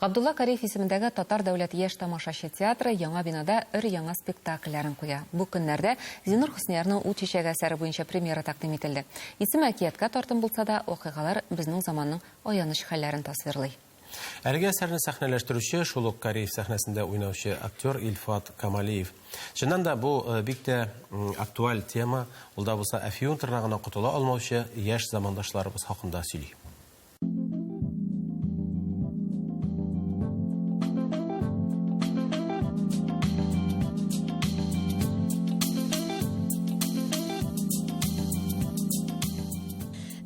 Габдулла Кариев исемендәге Татар дәүләт яшь тамашачы театры яңа бинада өр-яңа спектакльләрен куя. Бу көннәрдә Зиннур Хөсниярның Ут чәчәге әсәре буенча премьера тәкъдим ителде. Исеме әкияткә тартым булса да, вакыйгалар безнең заманның аяныч хәлләрен тасвирлый. Әлеге әсәрне сәхнәләштерүче, шул ук Кариев сәхнәсендә уйнаучы актер Илфат Камалиев. Чыннан да, бу бик тә актуаль тема, ул да булса әфьюн тырнагыннан котыла алмаучы яшь замандашларыбыз хакында сөйли.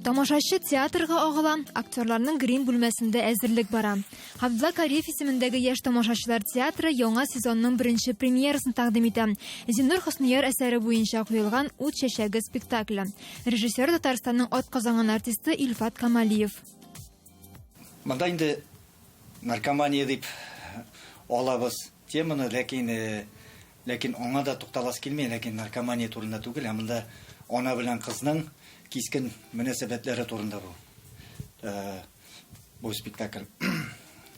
Тамашачы театрга агыла, актерларның грим бүлмәсендә әзерлек бара. Габдулла Кариев исемендәге яшь тамашачылар театры яңа сезонның беренче премьерасын тәкъдим итә. Зиннур Хөснияр әсәре буенча куелган Ут чәчәге спектакле. Режиссер Татарстанның атказанган артисты Илфат Камалиев. Монда инде наркомания дип алабыз теманы, ләкин ләкин аңа да тукталасы килми, ләкин наркомания турында түгел, ә монда ана белән кызның кискен мөнәсәбәтләре турында бу. Бу спектакль.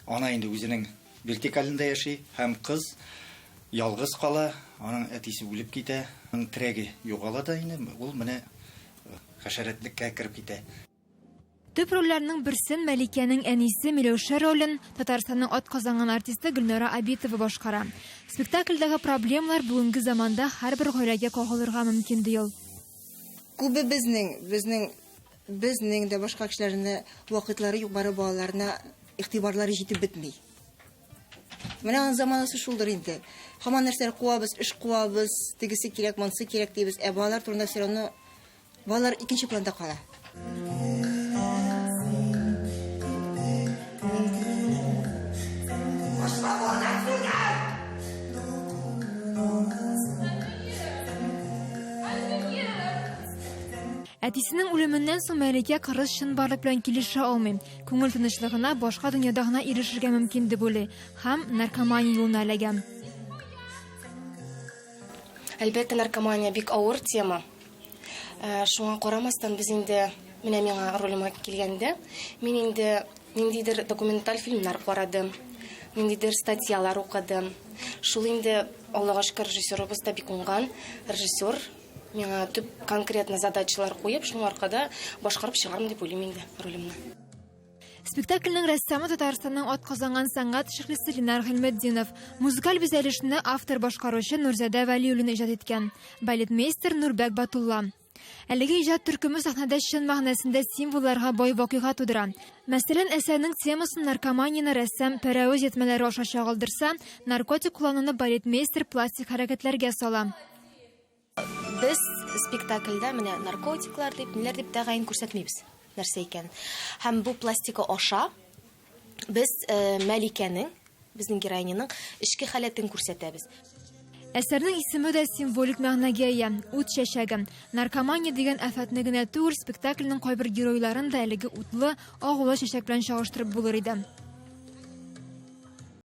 Ана инде үзенең вертикалендә яши һәм кыз ялгыз кала, аның әтисе үлеп китә, аның терәге югала да инде, ул менә хәшәрәтлеккә кереп китә. Төп рольләрнең берсен, Мәликәнең әнисе Миләүшә ролен, Татарстанның атказанган артисты Гөлнара Абитова башкара. Спектакльдәге проблемалар бүгенге заманда һәрбер гаиләгә кагылырга мөмкин, ди ул. Күбебезнең, безнең, безнең дә, башка кешеләрнең дә вакытлары юк, бары балаларына игътибарлары җитеп бетми. Менә аның заманасы шулдыр инде. Һаман нәрсәләр куабыз, эш куабыз, тегесе кирәк, монысы кирәк дибез, ә балалар турында все равно Балалар икенче планда кала. Әтисенең үлеменнән соң Мәликә кырыс чынбарлык белән килешә алмый. Күңел тынычлыгына башка дөньяда гына ирешергә мөмкин дип уйлый һәм наркомания юлына эләгә. Әлбәттә, наркомания бик авыр тема. Э, шуңа карамастан без инде менә миңа ролема килгәндә, мин инде ниндидер документаль фильмнар карадым, ниндидер статьялар укыдым. Шул инде Аллага шөкер, режиссерыбыз да бик уңган режиссер. Миңа төп конкретно задачалар куеп, шуның аркада башкарып чыгармын дип уйлыйм инде ролемне. Спектакльнең рәссамы Татарстанның атказанган сәнгать эшлеклесе Ленар Гыйльметдинов. Музыкаль бизәлешне автор-башкаручы Нурзадә Вәлиуллин иҗат иткән. Балетмейстер Нурбәк Батулла. Әлеге иҗат төркеме сәхнәдә чын мәгънәсендә символларга бай вакыйга тудыра. Мәсәлән, әсәрнең темасын наркоманияне рәссам пәрәвез ятьмәләре аша чагылдырса, наркотик куллануны балетмейстер пластик хәрәкәтләргә сала. Без спектакльдә менә наркотиклар дип, ниләр дип тәгаен күрсәтмибез, нәрсә икәнен. Һәм бу пластика аша без э, Мәликәнең, безнең героиняның эчке халәтен күрсәтәбез. Әсәрнең исеме дә символик мәгънәгә ия, Ут чәчәге. Наркомания дигән афәтне генә түгел, спектакльнең кайбер геройларын да әлеге утлы, агулы чәчәк белән чагыштырып булыр иде.